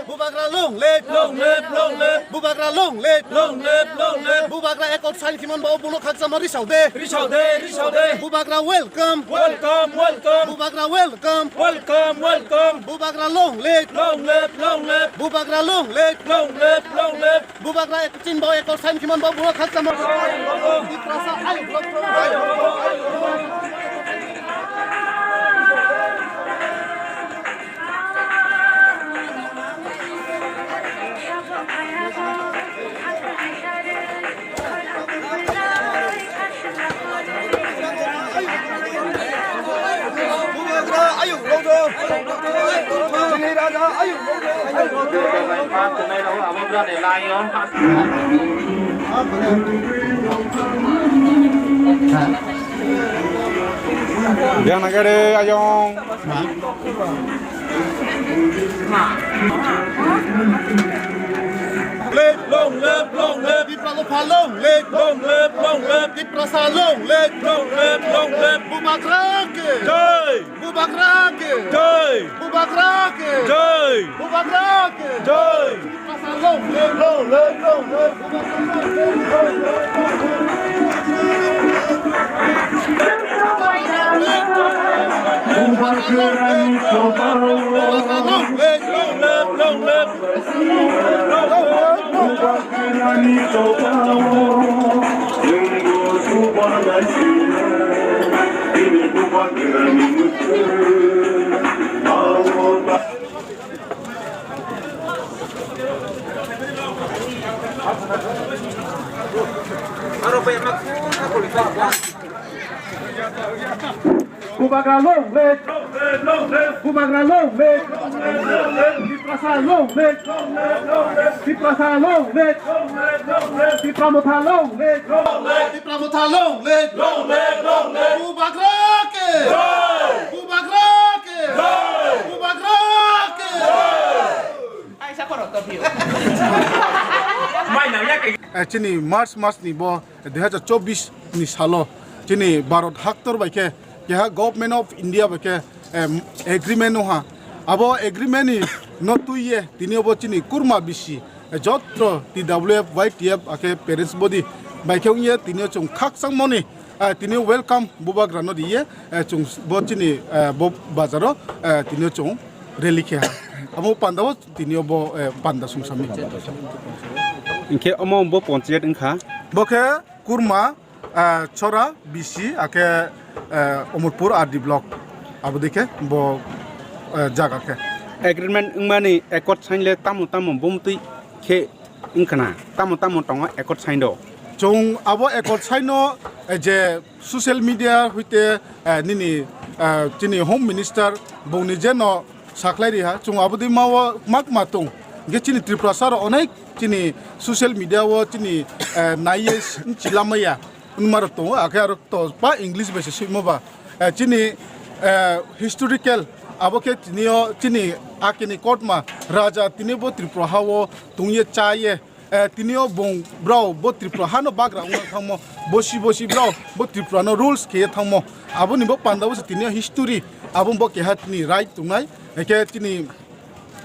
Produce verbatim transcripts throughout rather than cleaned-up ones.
Bubagra long live! Long live, long live! Bubagra long live! Long live, long live! Bubagra accord sign khimon bo buno khakchangma risao de! Risao de, risao de! Bubagra welcome! Welcome, welcome! Bubagra welcome! Welcome, welcome! Bubagra long live! Long live, long live! Bubagra long live! Long live, long live! Bubagra ek-, chin bo accord sign khimon bo buno khakchangma. Tiprasa ayuk long live! Yang nagare ayong. Live, long live, long live. Tiprasa long live. Long live, long live. Tiprasa long live. Long live, long live. Bubagra ke jai. Bubagra ke jai. Bubagra ke jai. Bubagra ke jai. Tiprasa long live, long live, long live. Bubagra long live! Bubagra long live! Tiprasa long live! Tiprasa long live! Tipra Motha long live! Tipra Motha long live! Bubagra ke! Bubagra ke! Bubagra ke! Eh, chini March mas ni bo dui hazar chobbish ni salo chini Bharat haktor bai khe keha Government of India bai khe, em, agreement wngha. Abo agreement ni no twi ye tini obo chini kurma bisi, eh, jotro T W F, Y T F akhe parents body bai khe wng ye tini o chwng khakchangmani, eh, tini welcome Bubagra no ri ye, eh, chwng bo chini, eh, bo bazar o, eh, tini o chwng rally khe ha. Amo panda o tini o bo, eh, panda sungsami. Hinkhe omo bo ponchayat wngkha. Bo khe kurma, eh, chora bisi akhe, eh, Omorpur R D block. Abo dikhe bo, eh, jaga khe. Agreement wngmani accord sign le tamo tamo bumtwi khe wngkhana? Tamo tamo tongo accord sign do? Chwng abo accord sign no, eh, je social media hoite, eh, nini, eh, chini Home Minister bongni je no saklai riha, chwng abo dei ma o mak ma tong. Ge chini Tripura sar onek chini social media o chini, eh, naiye chila maya. Wngmarok tongo, akhe aro to pa English bai se swimo ba. Eh, chini, eh, historical abo khe tini o chini akini kotma raja tini bo Tripura ha o tongye chaye, eh, tini o bong brao bo Tripura hano bagra wngna thangmo, bosi bosi brao bo Tripura no rules kheye thangmo. Aboni bo panda bo se tini o history abo bo keha tini right tongnai, ekhe tini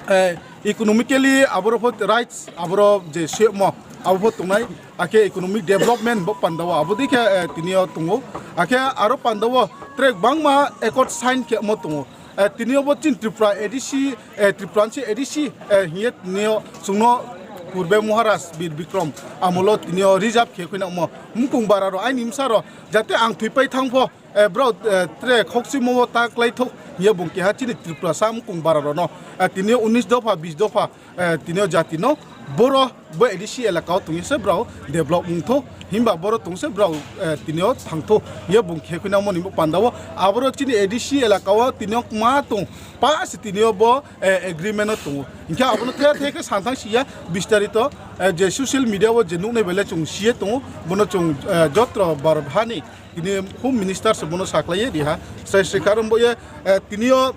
eh, economically aboro pho rights, aboro je semo, abo pho tongnai, akhe economic development bo pandao, abo dikhe, eh, tini o tongo, akhe aro pandao track bangma accord sign khe mo tongo. Eh, tini o bo chin Tripura A D C, eh, Tripura ni A D C, eh, hiye tini o chwngno purbe Maharaj Bir Bikram amolo tini o reserve khe khwina mo mukung bara ro aini msa ro jate ang thwi pai thang pho, eh, bro, eh, tre khokchimo ta klai thok, hiya bung keha chini Tripura sam kung bara rono, eh, tini unis dopha, bis dopha, eh, tini o jati no boro bo A D C elaka o tongye se bro develop wng tho, himba boro tong se bro, eh, tini o thang tho, hiya bung khe khwina moni bo panda o, aboro chini A D C elaka o tini o ma tong, pa se tini o bo, eh, agreement o tongo, hinkhe abono the the khe santhang siya bistarito, eh, je social media o je nuknai bele chwng siye tongo, bono chwng, eh, jotro Bharat hani tini Home Minister se bono saklaiye riha. Sai se karon bo ye, eh, tini o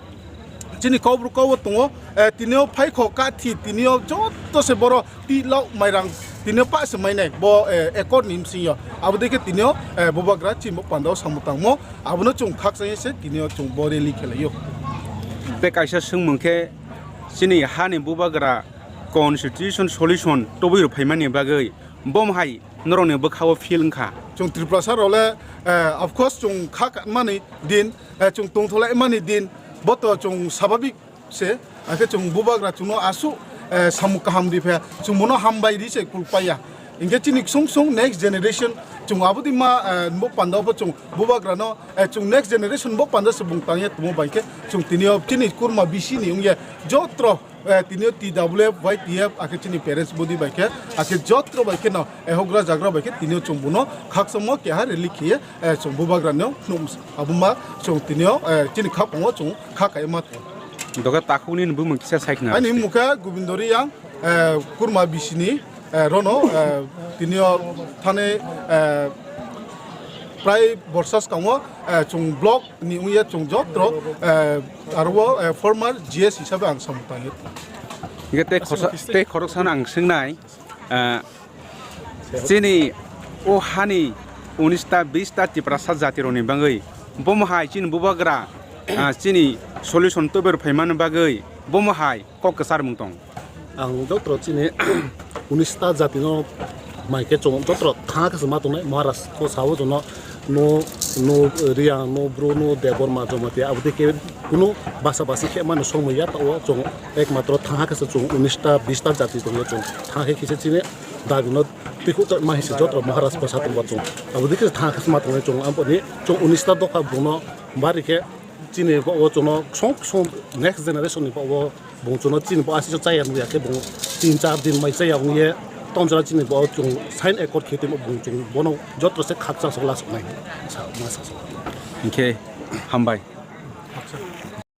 chini kobru kobo tongo, eh, tini o phaikho kathi, tini o joto se boro ti lok mairang, tini o pa se mainai bo, eh, accord ni bsing yo. Abo dei khe tini o, eh, Bubagra chini bo panda o samung tangmo. Abono chwng khakchangye se tini o chwng bo rally khelaio. Tei kaisa swngmung khe, chini hani bubagra constitution solution tubui rw phaimani bagwi bomo hai norokni bwkhao feel wngkha. Chwng Tripurasa rok le, eh, of course chwng kha mani din, eh, chwng tongtholai mani din, bo to chwng sababik se, akhe chwng bubagra chwngno aswk, eh, samung kaham ripha, chwng bono hambai ri se kulpaya. Hinkhe chini ksung ksung next generation chwng abodi ma, eh, bo panda pho chwng bubagrano, eh, chwng next generation bo panda se bung tangya tumo bai khe chwng tini o chini kurma bisi ni wngya jotro, eh, tini o T W F, Y T F, akhe chini parents body bai khe, akhe jotro bai khe no, eh, hogra jagra bai khe tini o chwng bono khakchangma keha rally khiye, eh, chwng bubagrano phunuk abuma chwng tini o, eh, chini khapungo chwng kha kaiye ma tongo. Doga takhukni bumung kisa sai khna. Ani mukha Gobindo Riyang, eh, kurma bisini, eh, rono, eh, tini o thani, eh, prai borsa skango, eh, chwng block ni wngya chwng jotro, eh, aro, eh, former G S hisabe ang samung tangwi. Hinkhe tei khorsa, tei khoroksa ang swngnai, eh, chini o hani unis ta bis ta Tiprasa jatirokni bagwi bomo hai chini bubagra, ah, chini solution tubui rw phaimani bagwi bomo hai kok kwcharmung tong. Ang jotro chini unis ta jatino mai khe chwng jotro thangha khe se ma tongnai Maharaj ko sao jono no, no Riyang, no Bru, no Debbarma, Jamatia abo tei khe kunu basa basi khe mani somoi ya ta o chwng ekmatro thangha khe se chwng unis ta bis ta jati tongya chwng thangha khe kisa chini dagino Tei kok ma hisi jotro Maharaj bwsa tongba chwng. Abo dikhe thang khe ma tongnai chwng. Amponi chwng unis ta dopha bungno bari khe chini bo o chwngno song song next generation ni bo o bung chwngno chini bo asisa chaya nungya khe bung tin char din mai chaya wngye tong jora chini bo o chwng sign accord khe tongmo bung chwng bono jotro se khakchang sok la sok nai sa ma sa sok. Hinkhe hambai.